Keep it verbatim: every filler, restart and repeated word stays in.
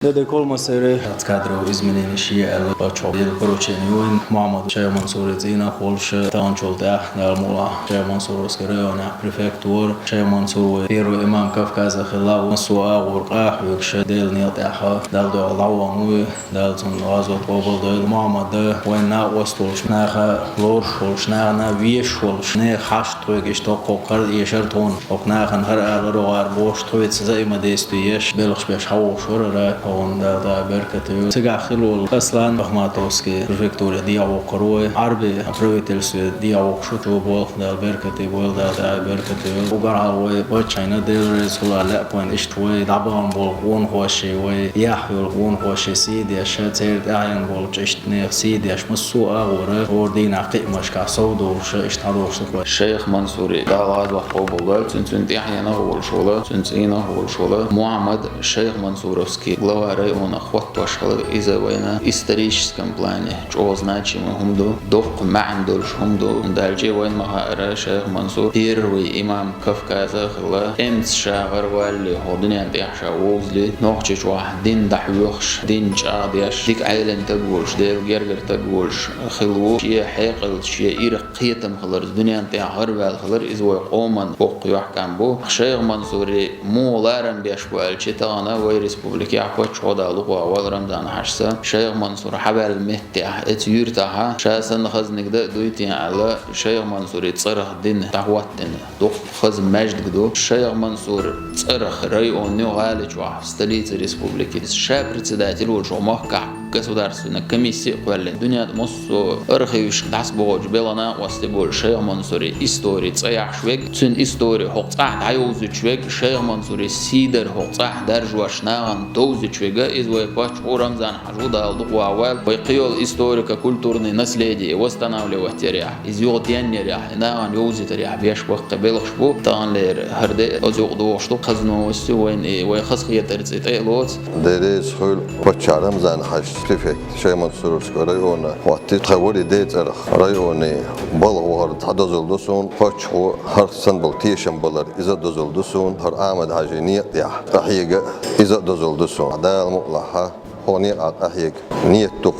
Де-де колмасере кадровые изменения ши аьлла, паччахьо дилла поручени ю вайна Мухьаммад Шайх Мансуре цӀийнах волуш, таханчул тӀаьхьа Дала мукъалахь Шайх Мансуровский районехь префект вара. Шайх Мансур вай первый имам Кавказа хилла, массо а агӀор къахьоьгуш, Делан некъа тӀехь Далла дуьхьал дӀавахана ву. Дала цунна гӀазот къобалдойла. Мухьаммад вайн накъост волуш, наха лоруш волуш, нахана везаш волуш, нехан хьашт тхоьга иштта хӀокху хӀара эшар тхуна. ХӀокху нахана хӀара алар ву гӀара бохуш, тхоьца взаимодействие еш, белхаш беш хьавогӀуш вара, хӀокхунна Дала даа беркате йойла. Цигахь хилла волу Аслан Ахматовский префектуре дехьавоккхур ву вай, Ӏарби правительстве дехьавоккхуш ву, чу болх Дала беркате бойла, Дала даа беркате йойла. Уггар хьалха вай паччахьна Дела реза хуьлда лаьа вайна иштта вай дӀабахана болу къонахоши, вай яхь йолу къонахоши сий деш, церан тӀаьхьена болчу иштта нехан сий деш, массо а агӀора хӀора дийнахь кхиамашкахь сов долуш, иштта хьадогӀуш ду вай. Шайх Мансуре Дала гӀазот къобалдойла, цуьнан, цуьнан тӀаьхьенах а волуш волу, цуьнан цӀийнах а волуш волу Мухьаммад Шайх Мансуровский глава района хӀоттош хилар, иза вайна историческом плане чӀогӀа значимый хӀума ду, доккха маьӀна долуш хӀума ду, хӀунда аьлча вайна ма-хаъара, Шайх Мансур первый имам Кавказа хилла, тӀемца ша гӀараваллалц, хӀокху дуьнен тӀехь ша вовзале, Нохчийчохь дин дӀахьоьхуш, дин чӀагӀдеш, дика Ӏелам стаг волуш, Делан гергара стаг волуш хилла ву, шен хьекъалца, шен ирх кхетам хиларца дуьнен тӀехь гӀараваьлла хилар, иза вай къоман боккха йоккха къам бу. Шайх Мансуре муха ларам беш бу аьлча, тахана вай республикехь паччахьо Дала дукха вахавойла Рамзан-Хьаьжас, Шайх Мансур хьаваьлла меттехь, оцу юьртахь, ша санна хазаниг дан а дуй те аьлла, Шайх Мансуре цӀарах дин дӀахӀоттийна доккха хаза маьждиг ду. Шайх Мансур цӀарах район ю гӀали чохь, столица республики. Ша председатель волуш хӀокху махкахь государственная комиссия а кхоьллина. Дуьнен тӀе массо а архивашка дӀасабохучу белхан накъостий болу Шайх Мансуре истори цӀе яхьаш верг, цуьнан истори хӀокху цӀахь дӀайовзуьйтуш верг, Шайх Мансуре сий дар хӀокху цӀахь даржош нахана довзуьйтуш верг, иза вай паччахьо Рамзан-Хьаьжа ву, Дала дукха вахавойла. Вай кхин йолу историко-культурное наследие восстанавливать ярехь, иза юха денъярехь, и нахана йовзийтарехь беш баккхий белхаш бу. Таханлера хӀара де оцу юкъа догӀуш ду, хаза новость ю вайна, и вай хазахетарца и тӀе а лоцу. Дела реза хуьлда, паччахь Рамзан-Хьаьжас префект Шаймансуровского района хӀоттийра тхан вари ден цӀарах. Районе балха вахар цхьа дозалла ду суна, паччахьо хӀара санна болу тешам балар иза а дозалла ду суна, хӀара Ахьмад-Хьаьжин некъа тӀехь къахьега иза а дозалла ду суна. Дала мукъалахь, хӀокху некъахь къахьега нийят ду.